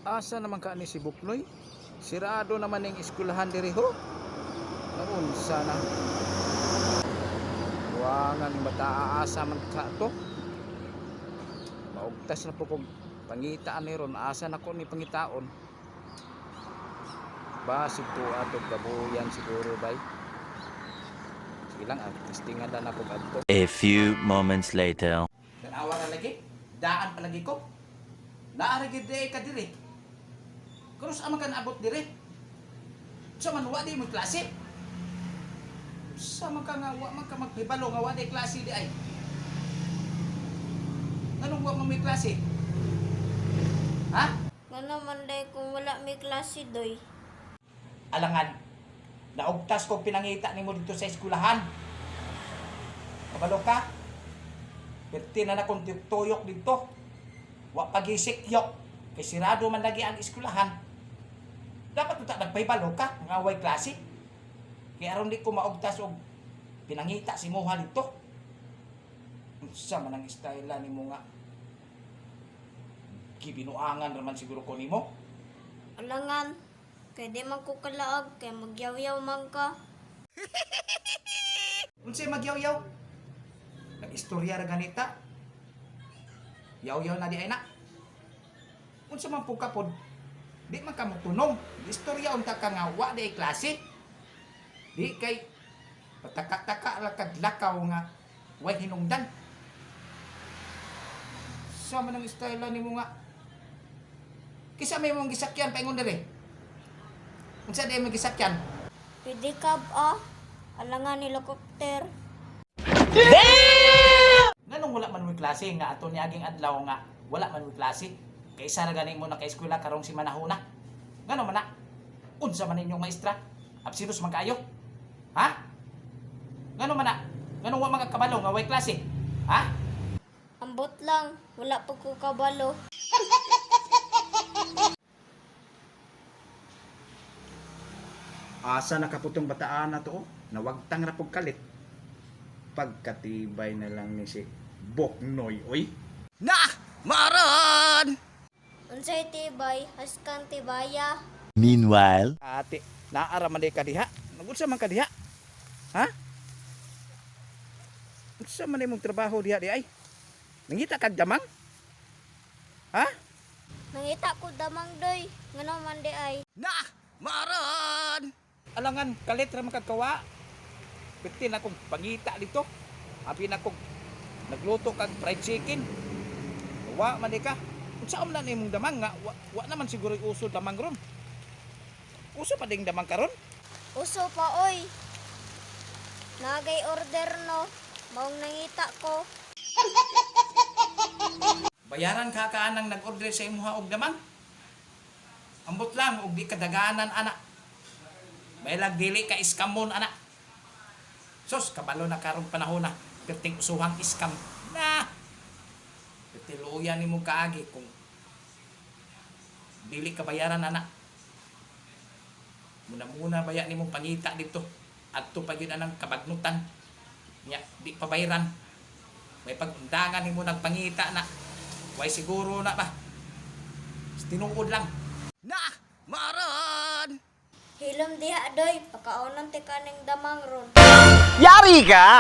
Asa naman ka ni si Buknoy? Sirado naman ning eskwelahan diri ho. Naunsa na. Buwangan yung bata, asa man ka to. Maugtas na po kong pangitaan ni ron. Asa na ko ni pangitaon. Basig to atog gabuyan siguro bay. Sige lang, testingan lang ako adto. A few moments later. Tanawa na lagi. Daan pa lagi ko. Naa ra gid ka diri. Krus ama ka naabot diri. Sa man wa di mo klase. Sa man ka nga wa man ka magpibalo nga wa di klase di ay. Nganong wa man may klase? Ha? Ngano man day kung wala may klase doy. Alangan. Naugtas ko pinangita nimo dito sa eskwelahan. Kabalo ka? Perti na na kong tuyok dito. Wa pagisik yok. Kay sirado man lagi ang eskwelahan. Dapat uta nagpahibalo ka nga way klase. Kay aron di ko maugtas og pinangita si Moha dito. Unsa man ang istayla nimo nga gibinuangan raman siguro ko nimo. Alangan, kay di man ko kalaag kay magyawyaw man ka. Unsay magyawyaw? Nag-istorya ra ganita. Yaw-yaw na di ay na. Unsa man pud ka pod? Di man ka motunong. Istorya unta ka nga wa di ay klase. Di kay pataka-taka ra kag lakaw nga way hinungdan. Sa man ang istayla nimo nga kisa may mong gisakyan paingon diri. Unsa di mo gisakyan? Pwede cab ah. Alangan helicopter. Nganong wala man mo'y klase nga ato niaging adlaw nga wala man mo'y klase? Kaysa ra gani mo naka-eskwela karong si Manahuna. Ngano man na? Unsa man inyong maestra? Absinus man kaayo? Ha? Ngano man na? Nganong wa man ka kabalo nga way klase? Ha? Ambot lang, wala pa ko kabalo. Asa nakaputong bataan na to? Oh? Nawagtang ra pug kalit. Pagkatibay na lang ni si Boknoy oy. Na! Maran! Unsay tibay, haskan tibaya. Meanwhile. Ate, naara man di ka diha. Nagunsa man ka diha? Ha? Unsa man imong trabaho diha di ay? Nangita kag damang? Ha? Nangita ko damang doy, ngano man di ay. Na! Maran! Alangan, kalit ra man kag kawa. Bitin akong pangita dito. Abi na kong nagluto kag fried chicken. Wa man di ka. Unsa man na imong damang nga? Wa naman siguro uso damang ron. Uso pa ding damang karon? Uso pa oy. Nagay order no, maong nangita ko. Bayaran ka ka anang nag-order sa imuha og damang. Ambot lang og di kadaganan ana. Baylag dili ka iskamon ana. Sus, kabalo na karong panahon na. Perting usuhang iskam na. Pertiluyan nimo kaagi kung dili ka bayaran ana. Muna-muna baya nimong pangita dito. Adto pa gyud anang kabagnutan. Nya, di pa bayaran. May pag-undangan nimo nagpangita na. Way siguro na ba? Tinuod lang. Na! Maran! Hilom diha doy, pakaonon ti kaning damang ron. Yari ka!